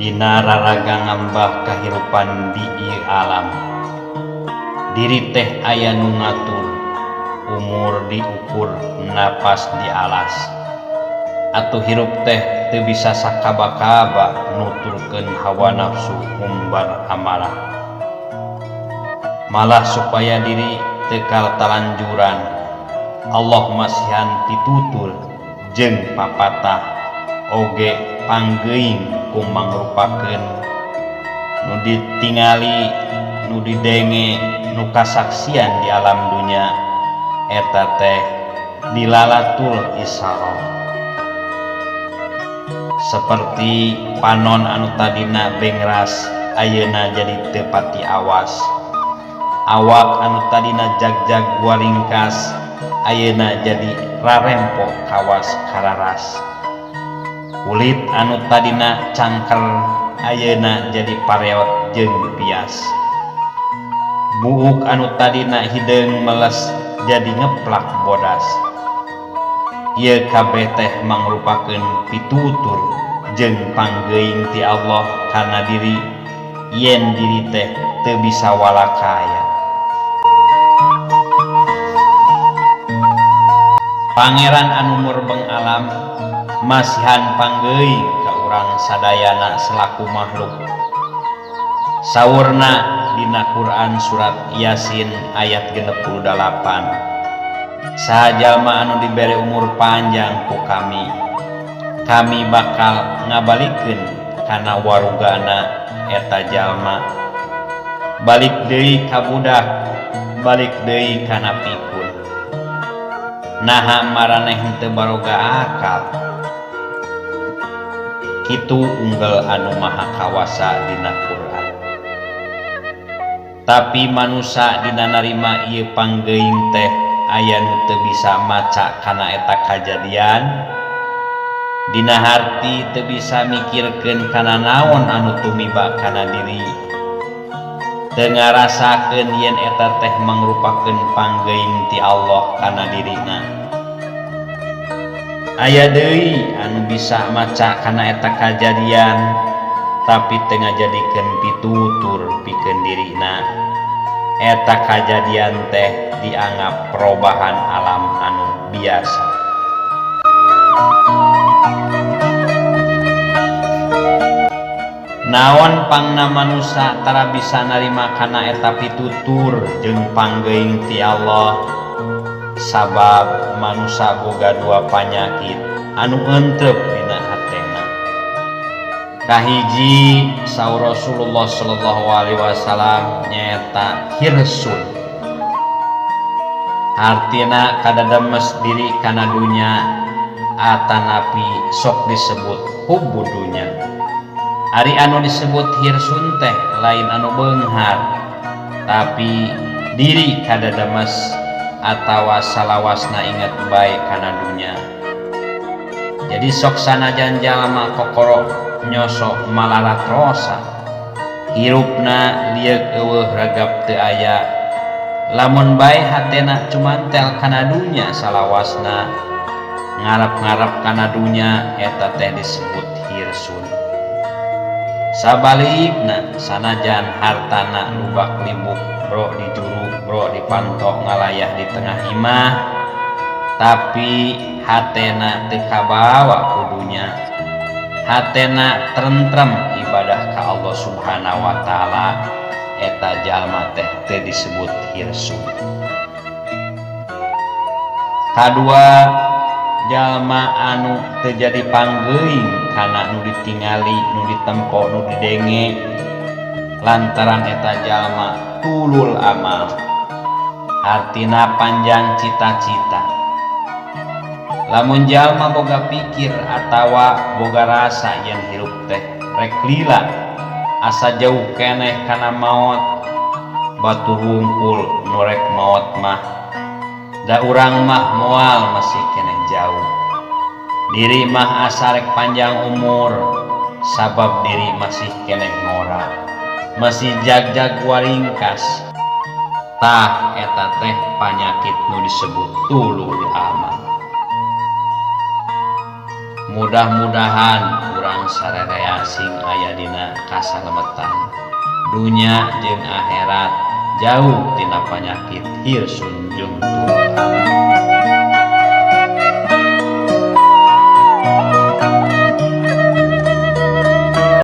Dina raraga ngambah kahirupan di ieu alam. Diri teh aya nu ngatur, umur diukur, napas dialas. Atuh hirup teh teu bisa sakaba-kaba nuturkeun hawa nafsu ngumbar amarah. Malah supaya diri teu kaltalanjuran, Allah masihan pitutur jeung papatah oge panggeuing ku mangrupakeun nu ditingali, nu didenge, nu kasaksian di alam dunya eta teh dilalatul isyarah. Seperti panon anu tadina bengras ayeuna jadi teu pati awas. Awak anu tadina jagjag waringkas ayeuna jadi rarempo kawas kararas. Kulit anu tadina cangker ayeuna jadi pareot jeung pias. Buuk anu tadina hideung meles jadi ngeplak bodas. Ieu kabeh teh mangrupakeun pitutur jeung panggeuing ti Allah kana diri yen diri teh teu bisa walakaya. Pangeran anu murbeng alam masihan panggeuing ka urang sadayana selaku makhluk. Saurna dina Quran surat Yasin ayat 68. Saha jalma anu dibere umur panjang ku kami, kami bakal ngabalikeun kana warugana eta jalma. Balik deui ka budak, balik deui kana pikun. Naha maraneh henteu baroga akal. Kitu unggel anu maha kawasa dina Quran. Tapi manusa dina narima ieu panggeuing teh aya nu teu bisa maca kana eta kajadian. Dina harti teu bisa mikirkeun kana naon anu tumiba kana diri. Teu ngarasakeun yen eta teh mangrupakeun panggeuing ti Allah kana dirina. Aya deui anu bisa maca kana eta kajadian tapi teu ngajadikeun pitutur pikeun dirina. Eta kajadian teh dianggap perubahan alam anu biasa. Naon pangna manusa tara bisa narima kana eta pitutur jeung panggeuing ti Allah, sabab manusa boga dua panyakit anu entrep dina hatena. Kahiji saur Rasulullah sallallahu alaihi wasallam nyaeta hirsun, hartina kadademes diri kana dunya atanapi sok disebut hubbu dunya. Ari anu disebut hirsun teh lain anu beunghar, tapi diri kadademes atawa salawasna inget bae kana dunya. Jadi sok sanajan jalma kokoro nyosok malarat rosa, hirupna lieuk eueuh ragap teu aya. Lamun bae hatena cumantel kana dunya salawasna, ngarep-ngarep kana dunya eta teh disebut hirsun. Sabalikna sanajan hartana lubak libuk bro di juru bro di pantok ngalayah di tengah imah, tapi hatena teu kabawa ku dunya. Hatena tentrem ibadah ka Allah Subhanahu wa taala, eta jalma teh teu disebut hirsun. Kadua, jalma anu teu jadi panggeuing kana nu ditingali, nu ditempo, nu didenge, lantaran eta jalma tulul amal, artina panjang cita-cita. Lamun jalma boga pikir atawa boga rasa yen hirup teh rek lila, asa jauh keneh kana maot, batu wungkul nu rek maot mah, da urang mah moal masih keneh jauh. Diri mah asa rek panjang umur, sabab diri masih keneh ngora, masih jagjag waringkas. Tah eta teh panyakit nu disebut tulul amal. Mudah-mudahan urang Urang sarerea sing aya dina kasalametan dunya jeung akhirat, jauh tina panyakit hirsun jeung tuntang.